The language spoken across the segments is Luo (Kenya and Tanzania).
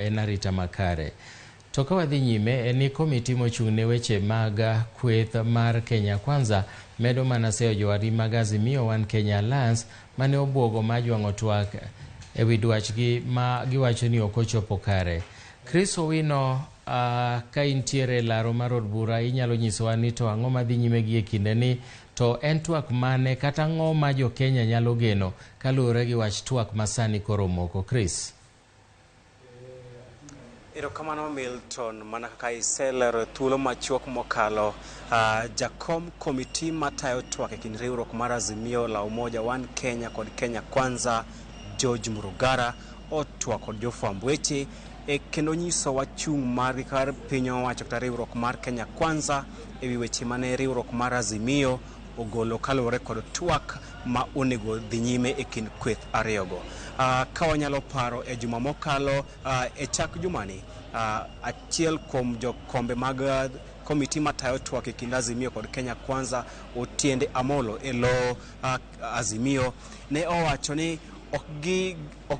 En arita makare. To ka wadhi nyime, en ni komiti mochung' ne weche mag kweth mar Kenya Kwanza medo mana seyo jowadgi mag Azimio One Kenya Alliance mane obwogo ma jwang'o twak e wi dwachgi ma giwacho ni ok ochopo kare. Chris Owino, ka intiere e laro mar od bura inyalo nyisowa ni to ang'o madhi nyime gi e kinde ni to en twak mane kata ang'o ma jo Kenya nyalo geno kaluwore gi wach twak ma sani koro omoko. Chris. Erokamano Milton, mana kaka iselero thuolo machuok mokalo, jakom komiti matayo twak e kind riwruok mar Azimio la Umoja One Kenya kod Kenya Kwanza George Murugara otwak kod jofwamb weche e kendo nyisowa chung' margi kar piny owacho kata riwruok mar Kenya Kwanza e wi weche mane riwruok mar Azimio ogolo kaluwore kod twak ma onego dhi nyime e kind kweth ariyogo. Ka wanyalo paro e juma mokalo, e chak jumani, achiel kuom jokombe mag komiti matayo twak e kind Azimio kod Kenya Kwanza, Otiende Amolo e lo Azimio, ne owacho ni ok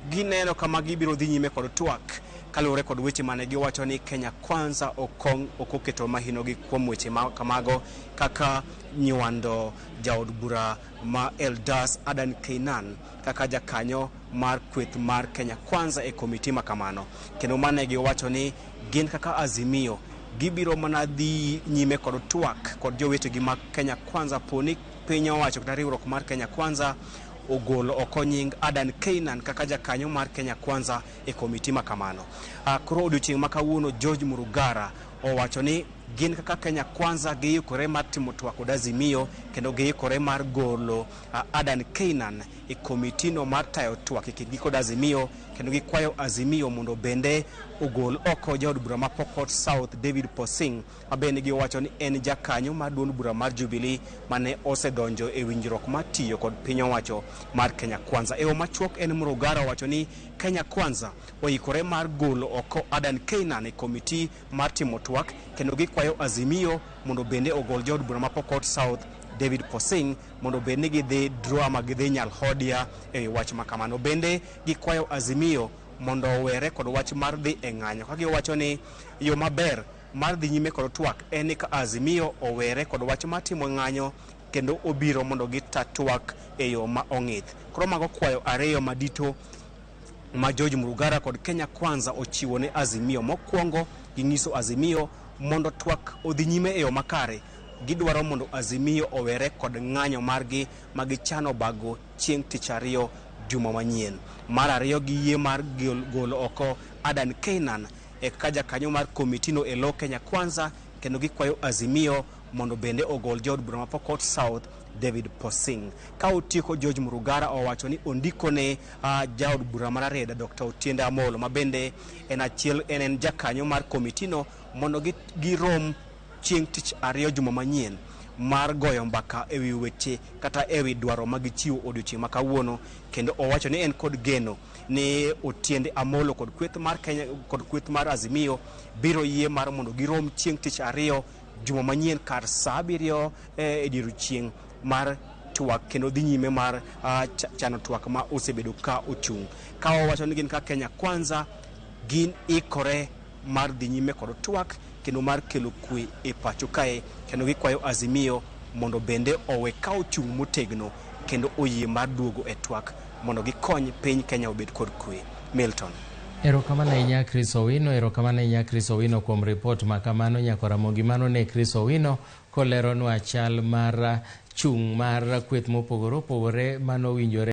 gineno kama gibiro dhi nyime kod twak kaluwore kod weche mane giwacho ni Kenya Kwanza ok oketo mahinogi kuom weche ma kamago kaka nywando jaod bura ma Eldas Adan Keynan kaka jakanyo mar kweth mar Kenya Kwanza e komiti ma kamano. Kendo mane giwacho ni gin kaka Azimio gibiro mana dhi nyime kod twak kod jowetegi mag Kenya Kwanza poni piny owacho kata riwruok mar Kenya Kwanza ogolo oko nying Adan Keynan kaka jakanyo mar Kenya Kwanza e komiti ma kamano. Koro odiochieng' ma kawuono George Murugara owacho ni gin kaka Kenya Kwanza giikore mar timo twak kod Azimio kendo giikore mar golo Adan Keynan e komitino mar tayo twak e kindgi kod Azimio kendo gikwayo Azimio mondo bende ogol oko jaod bura ma Pokot South David Posing ma bende giwacho ni en jakanyo mar duond bura mar Jubilee mane osedonjo e winjruok mar tiyo kod piny owacho mar Kenya Kwanza. E yo machuok en Murugara owacho ni Kenya Kwanza oikore mar golo oko Adan Keynan e komiti mar timo twak kendo gikwayo Azimio mondo bende ogol jaod bura ma Pokot South David Posing mondo bed ni gidhi draw ama gidhi Nyalhodia e wach ma kamano. Bende gikwayo Azimio mondo owere kod wach mar dhi e ng'anyo ka giwacho ni yo maber mar dhi nyime kod twak en ni ka Azimio owere kod wach mar timo ng'anyo kendo obiro mondo gita twak e yo ma ong'ith. Koro mago kwayo ariyo madito ma George Murugara kod Kenya Kwanza ochiwo ne Azimio. Mokwongo ging'iso Azimio mondo twak odhi nyime e yo makare. Gidwaro mondo Azimio owere kod ng'anyo margi ma gichano bago chieng' tich ariyo juma manyien. Mar ariyo giyie mar golo oko Adan Keynan e ka jakanyo mar komitino e lo Kenya Kwanza kendo gikwayo Azimio mondo bende ogol jaod bura ma Pokot South David Posing. Ka otieko George Murugara owacho ni ondiko ne jaod bura ma Rarieda Dr. Otiende Amolo ma bende en achiel en jakanyo mar komitino mondo girom chieng' tich ariyo juma manyien mar goyo mbaka e wi weche kata e wi dwaro ma gichiwo odiochieng' ma kawuono kendo owacho ni en kod geno ni Otiende Amolo kod kweth mar Kenya kod kweth mar Azimio biro yie mar mondo girom chieng' tich ariyo juma manyien kar saa 7 e dier chieng' mar twak kendo dhi nyime mar chano twak ma osebedo ka ochung'. Ka owacho ni gin ka Kenya Kwanza gin ikore mar dhi nyime kod twak kendo mar kelo kwe e pacho kae kendo gikwayo Azimio mondo bende owe ka ochung' motegno kendo oyie mar duogo e twak mondo gikony piny Kenya obed kod kwe. Milton. Erokamano ahinya Chris Owino, erokamano ahinya Chris Owino kuom ripot ma kamano. Nyakora Ramogi, mano ne Chris Owino koleronwa chal mar chung' mar kweth mopogore opogore manowinjore.